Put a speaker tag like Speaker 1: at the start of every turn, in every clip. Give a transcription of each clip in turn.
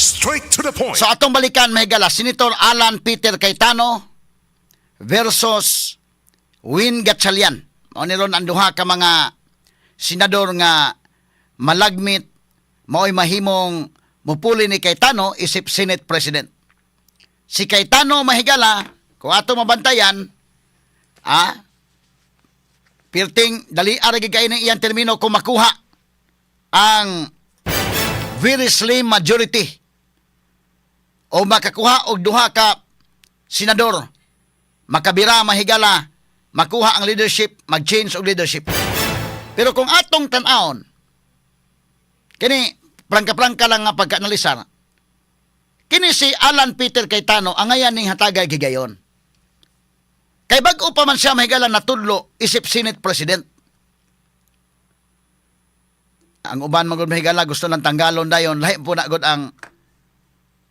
Speaker 1: Straight to the point.
Speaker 2: So atong balikan, mahigala, Senator Alan Peter Cayetano versus Win Gatchalian. Mao ni ron ang duha ka mga senador nga malagmit mao'y mahimong mupuli ni Cayetano isip Senate President. Si Cayetano, mahigala, kung ato mabantayan, pirting dali ra gyud kaayo ng iyang termino kung makuha ang very slim majority o makakuha og duha ka senador, makabira, mahigala, makuha ang leadership, mag-change og leadership. Pero kung atong tan-awon kini, prangka-prangka lang nga pagka-analisar kini, si Alan Peter Cayetano angayan ning hatagay gigayon kay bag-o pa man siya, mahigala, natudlo isip Senate President. Ang uban man gud, mahigala, gusto lang tanggalon dayon. Lahi po na gud ang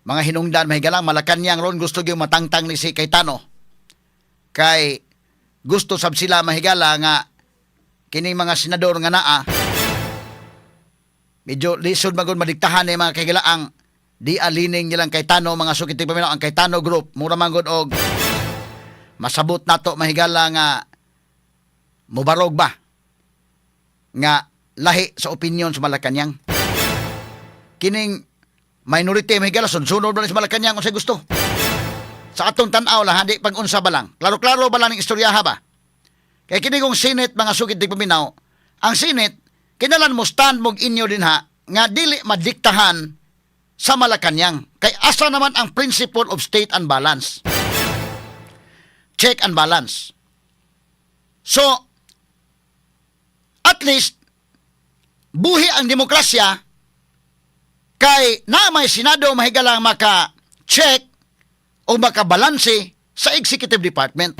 Speaker 2: mga hinungdan, mahigala. Malacanang ron gusto gyud matangtang ni si Cayetano kay gusto sab sila, mahigala, nga kining mga senador nga naa medyo lisod magud madiktahan ni mga kahigalaan. Di alining nilang Cayetano, mga suki tigpaminaw. Ang Cayetano Group mura man gud og masabot nato, mahigala, nga mubarog ba nga lahi sa opinion sa Malacanang. Kining minority, mahigala, sunod ba ni sa Malacanang unsay gusto. Sa atong tan-aw lang, hindi pag unsa ba lang. Klaro-klaro ba lang ng istoryaha ba? Kay kini kong Senate, mga sukit paminaw, ang Senate, kinalan mo stand mog inyo din ha, nga dili madiktahan sa Malacanang. Kay asa naman ang principle of state and balance? Check and balance. So, at least, buhi ang demokrasya kay na may Senado, mahigalang, maka-check o makabalanse sa executive department.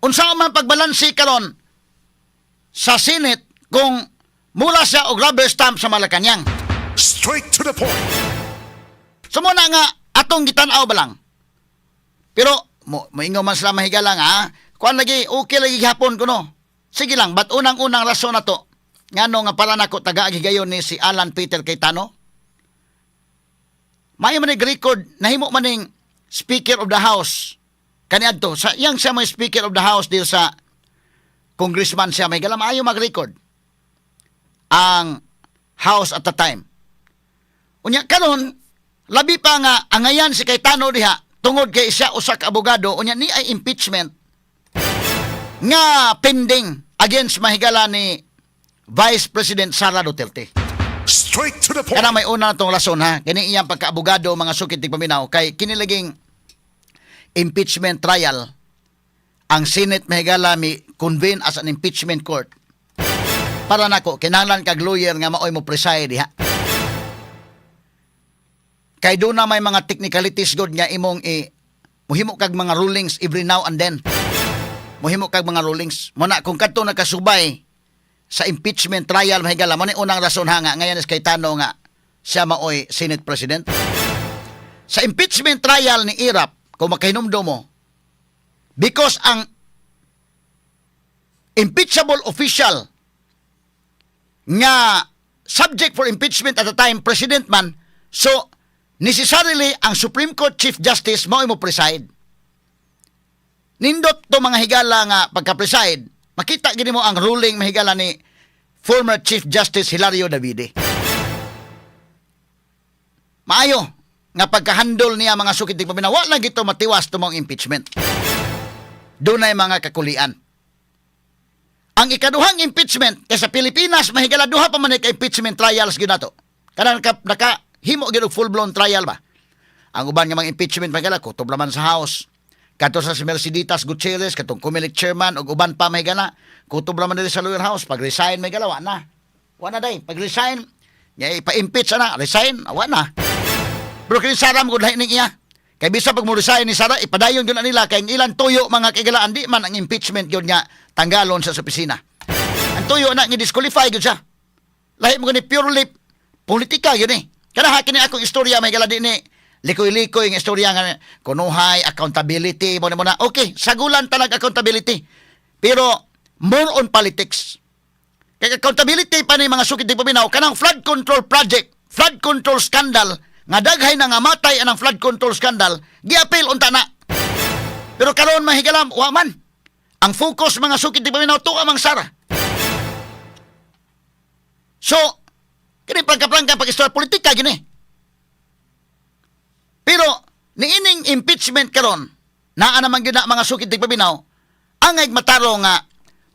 Speaker 2: Unsa man pagbalanse karon sa Senate kung mura siya og rubber stamp sa Malacanang?
Speaker 1: Straight to the point.
Speaker 2: So mo na nga atong gitan-aw ba lang. Pero mo moingon man sila, mahigala, nga kuan lagi, okay lagi gihapon kuno. Sige lang, but unang-unang rason na to ngano nga para nako taga higayon ni si Alan Peter Cayetano. Maayo man ning record, nahimo man ning Speaker of the House kaniadto sa iyang siya may Speaker of the House dito sa congressman siya, mahigala, maayo mag-record ang House at the time. Unya karon labi pa nga angayan si Cayetano diha tungod kay siya usa ka abogado, unya ni ay impeachment nga pending against, mahigala, ni Vice President Sara Duterte.
Speaker 1: Straight to the point.
Speaker 2: Kana may una na tong rason ha. Kini iyang pagkaabogado, mga sukit paminaw, kay kini laging impeachment trial, ang Senate, mahigala, mi convene as an impeachment court. Para nako kinahanglan kag lawyer nga maoy mo preside diha. Kay doon na may mga technicalities god nga imong i muhimo kag mga rulings every now and then. Muhimo kag mga rulings. Mo na kung kadto nakasubay sa impeachment trial, mahigala, mo ni unang rason ha nga ngayon is Cayetano nga siya maoy Senate President. Sa impeachment trial ni Erap, kung makahinumdom mo, because ang impeachable official nga subject for impeachment at the time, president man, so necessarily ang Supreme Court Chief Justice mao mo preside. Nindot to, mga higala, nga pagka-preside, makita gini mo ang ruling, mahigala, ni former Chief Justice Hilario Davide. Maayo nga pagkahandol niya, mga sukit paminaw, wa lang gito matiwas tumong impeachment. Dunay mga kakulian. Ang ikaduhang impeachment kay sa Pilipinas, mahigala, duha pa man ka impeachment trials gyud nato. Kanang naka himo gyud og full-blown trial ba. Ang uban nga mga impeachment, mahigala, kutob naman sa House. Kato sa si Merceditas Gutierrez, katong Comelec chairman ug uban pa, mahigala, kutob naman diri sa lower house. Pag resign, mahigala, wa na. Wa na day. Pag resign, nya ipa-impeach na, resign, wa na. Pero kini Sara mo lahi ning iya. Kay bisa pag mo resign ni Sara, ipadayon gyud na nila kay ang ilang tuyo, mga kaigalaan, di man ang impeachment gyud nga tanggalon sa opisina. Ang tuyo na nga disqualify gyud siya. Lahi mo gani, purely politika gyud ni. Kana ha, kini akong istorya, mahigala, di ni likoy-likoy nga istorya nga kunuhay accountability mo na mo na. Okay, sagulan talaga accountability. Pero more on politics. Kay accountability pa ni, mga sukit di paminaw, kanang flood control project, flood control scandal Nga daghay na nga matay anang flood control scandal, giapil unta na. Pero karon, mahigala, wa man. Ang focus, mga sukit tigpaminaw, tuwa mang Sara. So, kini prangka-prangka pag-istorya politika gini. Pero niining impeachment karon, naa naman gyud na, mga sukit tigpaminaw, angay mataro nga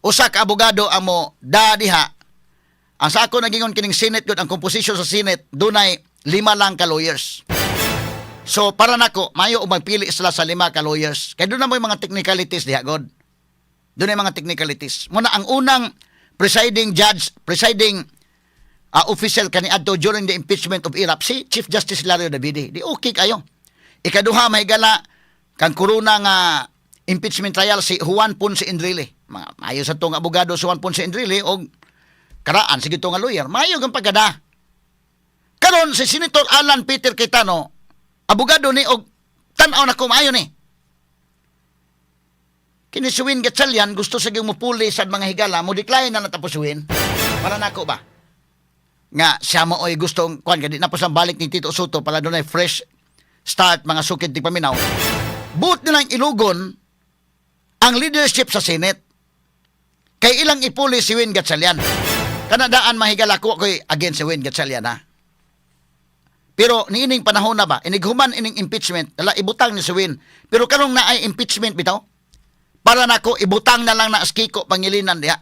Speaker 2: usa ka abogado ang mo da diha. Ang sa ako nagingon kining Senate gud, ang composition sa Senate dunay lima lang ka lawyers. So para nako mayo og magpili sila sa lima ka lawyers. Kay doon na mo yung mga technicalities diha god. Doon na yung mga technicalities. Muna ang unang presiding judge, presiding official kaniadto during the impeachment of Erap, si Chief Justice Hilario Davide. Di okay kayo. Ikaduha, mahigala, kang Corona nga impeachment trial, si Juan Ponce Enrile. Mga maayo sa tong abogado si Juan Ponce Enrile og karaan sige to nga lawyer. Maayo kang pagkada. Karon si Senator Alan Peter Cayetano, abogado ni og tan-aw na ko maayo ni. Kini si Win Gatchalian gusto sa mo puli sa mga higala, mo decline na natapos si Win. Para nako ba? Nga siya mo oy gustong kuan kay di na po sa balik ni Tito Sotto para dunay fresh start, mga sukid tigpaminaw. Buot nilang ilugon ang leadership sa Senate. Kay ilang ipuli si Win Gatchalian. Kanadaan, mahigala ko ko'y against si Win Gatchalian ha. Pero niining panahon na ba, inighuman ining impeachment, dala ibutang ni si Win. Pero karong naay impeachment bitaw, para nako ibutang na lang na si Kiko Pangilinan diha.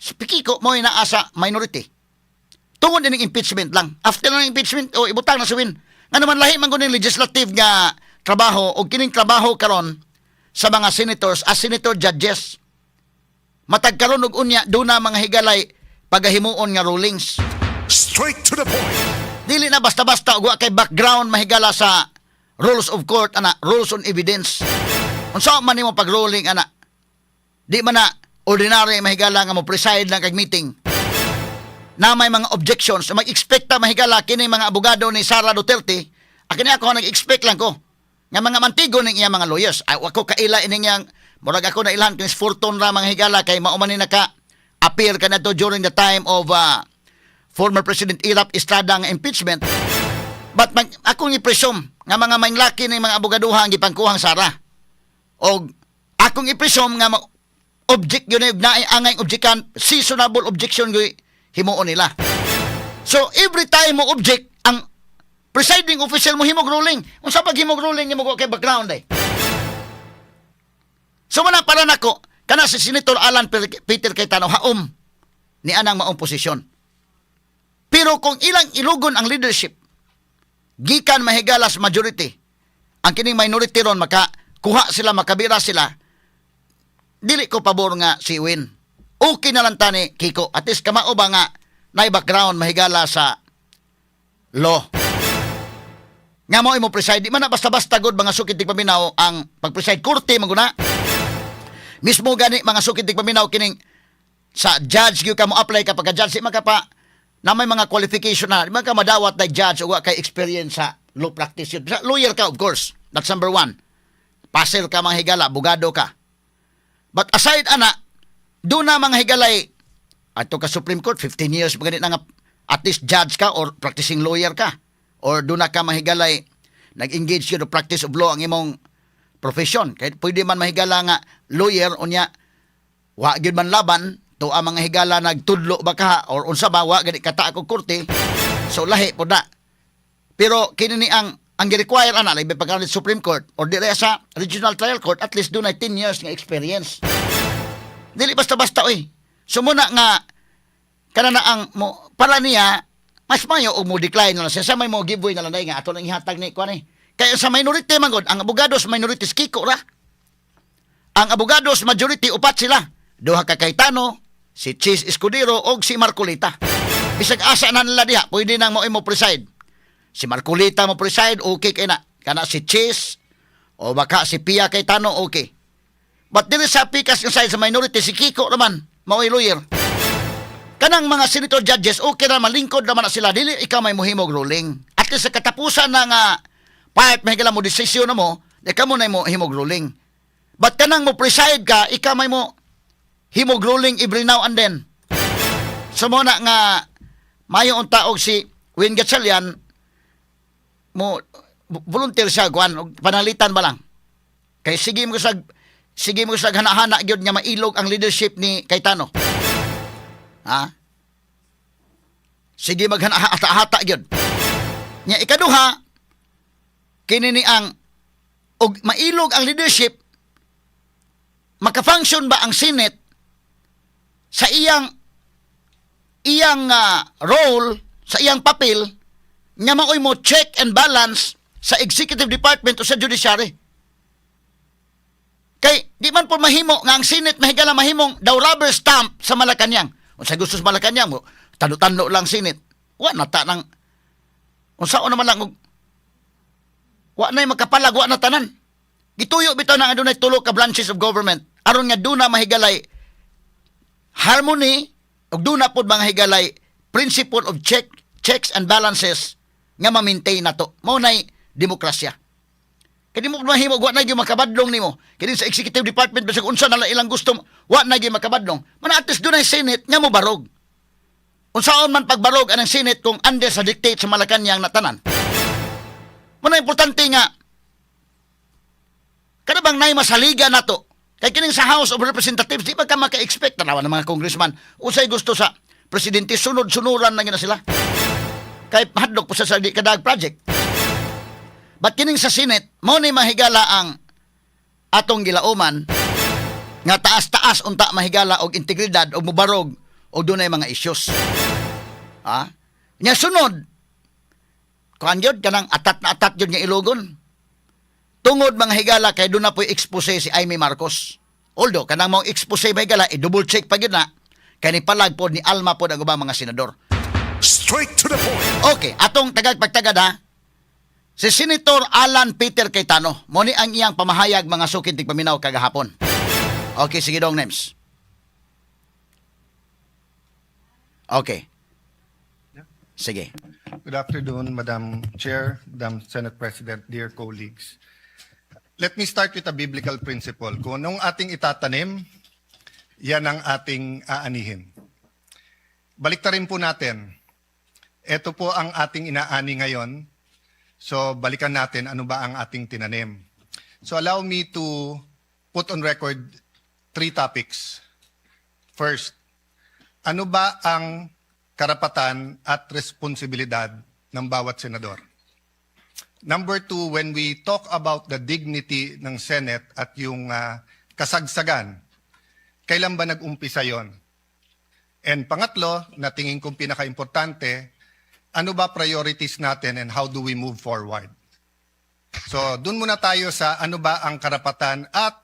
Speaker 2: Si Kiko mo naa sa minority. Tungod ining impeachment lang. After ng impeachment, o ibutang na si Win. Nga naman lahi man kuning legislative nga trabaho o kining trabaho karon sa mga senators as senator judges. Matag karon og unya duna, mga higalay, pagahimuon nga rulings.
Speaker 1: Straight to the point.
Speaker 2: Dili na basta-basta og wa kay background, mahigala, sa rules of court ana, rules on evidence. Unsa man nimo pag-ruling ana? Di man na ordinary, mahigala, nga mo preside lang kag meeting. Na may mga objections, mag-expect ta, mahigala, kini mga abogado ni Sara Duterte, akin ako nag-expect lang ko nga mga mantigo ning iya mga lawyers. Ay, wa ko kaila ining yang murag ako na ilhan kinis Fortun ra, mga higala, kay mao man ni naka appear kanato during the time of former President Erap Estrada nga impeachment. But akong i-presume nga mga manglaki ni mga abogaduha ang gipangkuhang Sara. Og akong i-presume nga object yun na angay objekan, seasonable objection gyud himuon nila. So every time mo object ang presiding official mo himog ruling. Unsa pag himog ruling nimo kay background eh? So wala para nako kana si Senator Alan Peter Cayetano haom ni anang maong posisyon. Pero kung ilang ilugon ang leadership gikan, mahigala, sa majority, ang kining minority ron maka kuha sila, makabira sila, dili ko pabor nga si Win. Okay na lang tani Kiko. At least kamao ba nga na background, mahigala, sa law. Nga mo imo preside, di man na basta-basta gud, mga sukit paminaw, ang pag-preside korte man guna. Mismo gani, mga sukit paminaw, kining sa judge gyud ka mo apply ka pagka judge, di man ka pa na may mga qualification na, di man ka madawat na judge o wa kay experience sa law practice yun. Lawyer ka, of course. That's number one. Passer ka, mga higala, abogado ka. But aside ana, doon na, mga higalay, ato ka Supreme Court, 15 years pa ganit na nga at least judge ka or practicing lawyer ka. Or doon na ka, mahigalay, nag-engage ka practice of law ang imong profession. Kahit pwede man, mahigala, nga lawyer, unya, wa gyud man laban, to ang mga higala nagtudlo ba ka or unsa ba, wa gani kata ako korte. So lahi po na. Pero kini ni ang gi-require ana labi pagka Supreme Court or dire sa Regional Trial Court, at least dunay 10 years nga experience. Dili basta-basta oy. So muna nga kana na ang mo para niya mas mayo og mo decline na lang siya sa may mo giveaway na lang nga ato lang ihatag ni kuan eh. Kaya sa minority man gud, ang abogado sa minority Kiko ra. Ang abogado sa majority upat sila. Duha ka Cayetano, si Chiz Escudero og si Marcoleta. Bisag asa na nila diha, pwede nang mo preside. Si Marcoleta mo preside, okay kay na. Kana si Chiz o baka si Pia Cayetano, okay. But dili sa pikas yung side sa minority, si Kiko naman, mao'y lawyer. Kanang mga senator judges, okay na, malingkod naman na sila. Dili ikaw may muhimog ruling. At least sa katapusan ng part, may mo desisyon na mo, di ka mo na mo himog ruling. But kanang mo preside ka, ikaw may mo himog ruling every now and then. So mo na nga, mayo ang taog si Win Gatchalian, Mo volunteer siya kuan og panalitan ba lang. Kay sige mo sag hana-hana gyud nga mailog ang leadership ni Cayetano. Ha? Sige maghana-hata gyud. Nya ikaduha, kini ni ang og mailog ang leadership, maka-function ba ang Senate sa iyang iyang role, sa iyang papel nga maoy mo check and balance sa executive department o sa judiciary? Kay di man po mahimo nga ang Senate, mahigala, mahimong daw rubber stamp sa Malacanang. Unsa gusto sa Malacanang mo, tano-tano lang Senate. Wa na ta nang unsaon naman lang og wa na makapalag, wa na tanan. Gituyo bitaw na nga dunay tulo ka branches of government aron nga duna mahigalay harmony ug duna pod mga higalay principle of checks and balances nga ma-maintain nato. Mao nay demokrasya. Kay di mo mahimo, wa na gyud makabadlong nimo. Kini sa executive department, bisag unsa na lang ilang gusto, wa na gyud makabadlong. Mana at least dunay Senate nga mobarog. Unsaon man pagbarog anang Senate kung under sa dictate sa Malacanang na tanan? Muna importante nga kada bang nay masaligan nato. Kay kining sa House of Representatives, di ba ka maka-expect, tanawa ng mga congressman, unsay gusto sa presidente, sunod-sunuran na gyud na sila. Kay mahadlok po sa di kadag project. But kining sa Senate, mo ni mahigala ang atong gilauman nga taas-taas unta mahigala og integridad og mubarog og dunay mga issues. Ha? Nya sunod, kuan gyud kanang atat na atat gyud nga ilogon. Tungod, mga higala, kay doon na po'y expose si Imee Marcos. Although, kanang mong expose, mga higala, i-double check pa gyud na, kay ni palag pod ni Alma pod ang ubang mga senador.
Speaker 1: Straight to the point.
Speaker 2: Okay, atong tagag pagtagad ha. Si Senator Alan Peter Cayetano, mo ni ang iyang pamahayag, mga sukid tigpaminaw, kagahapon. Okay, sige dong names. Okay. Sige.
Speaker 3: Good afternoon, Madam Chair, Madam Senate President, dear colleagues. Let me start with a biblical principle. Kung anong ating itatanim, yan ang ating aanihin. Baliktarin po natin. Ito po ang ating inaani ngayon. So balikan natin ano ba ang ating tinanim. So allow me to put on record three topics. First, ano ba ang karapatan at responsibilidad ng bawat senador? Number two, when we talk about the dignity ng Senate at yung kasagsagan, kailan ba nag-umpisa yon? And pangatlo, na tingin kong pinaka-importante, ano ba priorities natin and how do we move forward? So, dun muna tayo sa ano ba ang karapatan at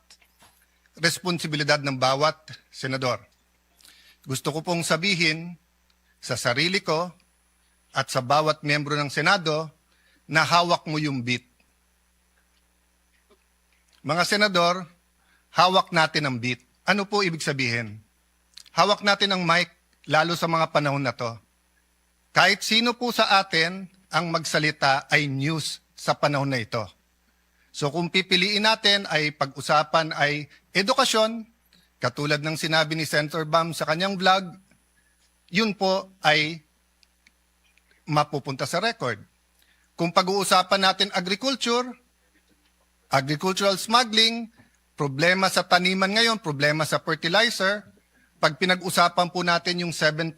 Speaker 3: responsibilidad ng bawat senador. Gusto ko pong sabihin sa sarili ko at sa bawat miyembro ng Senado na hawak mo yung beat. Mga senador, hawak natin ang beat. Ano po ibig sabihin? Hawak natin ang mic, lalo sa mga panahon na to. Kahit sino po sa atin ang magsalita ay news sa panahon na ito. So kung pipiliin natin ay pag-usapan ay edukasyon, katulad ng sinabi ni Senator Bam sa kanyang vlog, yun po ay mapupunta sa record. Kung pag-uusapan natin agriculture, agricultural smuggling, problema sa taniman ngayon, problema sa fertilizer, pag pinag-usapan po natin yung 7%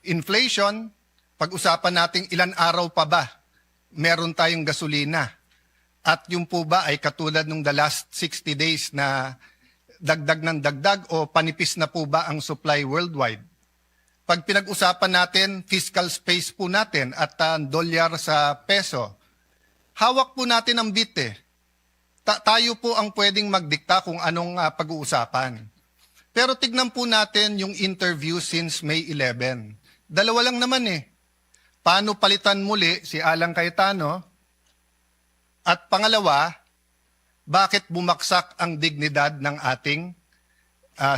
Speaker 3: inflation, pag-usapan natin ilan araw pa ba meron tayong gasolina. At yung po ba ay katulad nung the last 60 days na dagdag ng dagdag o panipis na po ba ang supply worldwide? Pag pinag-usapan natin fiscal space po natin at dolyar sa peso, hawak po natin ang beat eh. Tayo po ang pwedeng magdikta kung anong pag-uusapan. Pero tignan po natin yung interview since May 11. Dalawa lang naman eh. Paano palitan muli si Alan Cayetano? At pangalawa, bakit bumaksak ang dignidad ng ating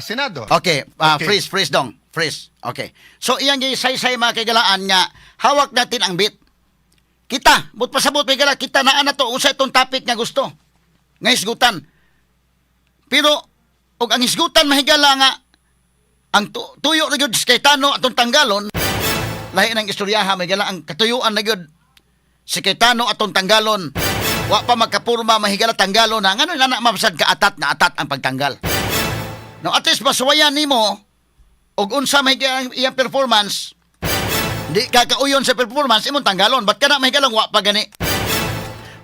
Speaker 3: Senado?
Speaker 2: Okay,
Speaker 3: Okay.
Speaker 2: freeze, freeze dong. Freeze. Okay. So iyang gisaysay, mga kaigalaan, nga hawak natin ang beat. Kita, but pasabot may gala, kita naa na to unsa itong topic nga gusto nga hisgutan. Pero og ang hisgutan, mahigala, nga ang tuyo ra gyud si Cayetano atong tanggalon, lahi ng istoryaha, may gala ang katuyuan na gyud. Si Cayetano atong tanggalon. Wa pa magkapurma, mahigala, tanggalon na. Ngano na mabasad ka atat na atat ang pagtanggal? No, at least masuwayan nimo og unsa may ang iyang performance. Di ka kauyon sa performance, imong tanggalon. Ba't kana mahigalang wa pa gani?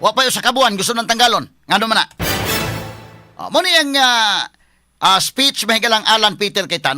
Speaker 2: Wa pa sa kabuan, gusto ng tanggalon. Ngano man na? Mo ni ang speech, mahigalang, Alan Peter Cayetano.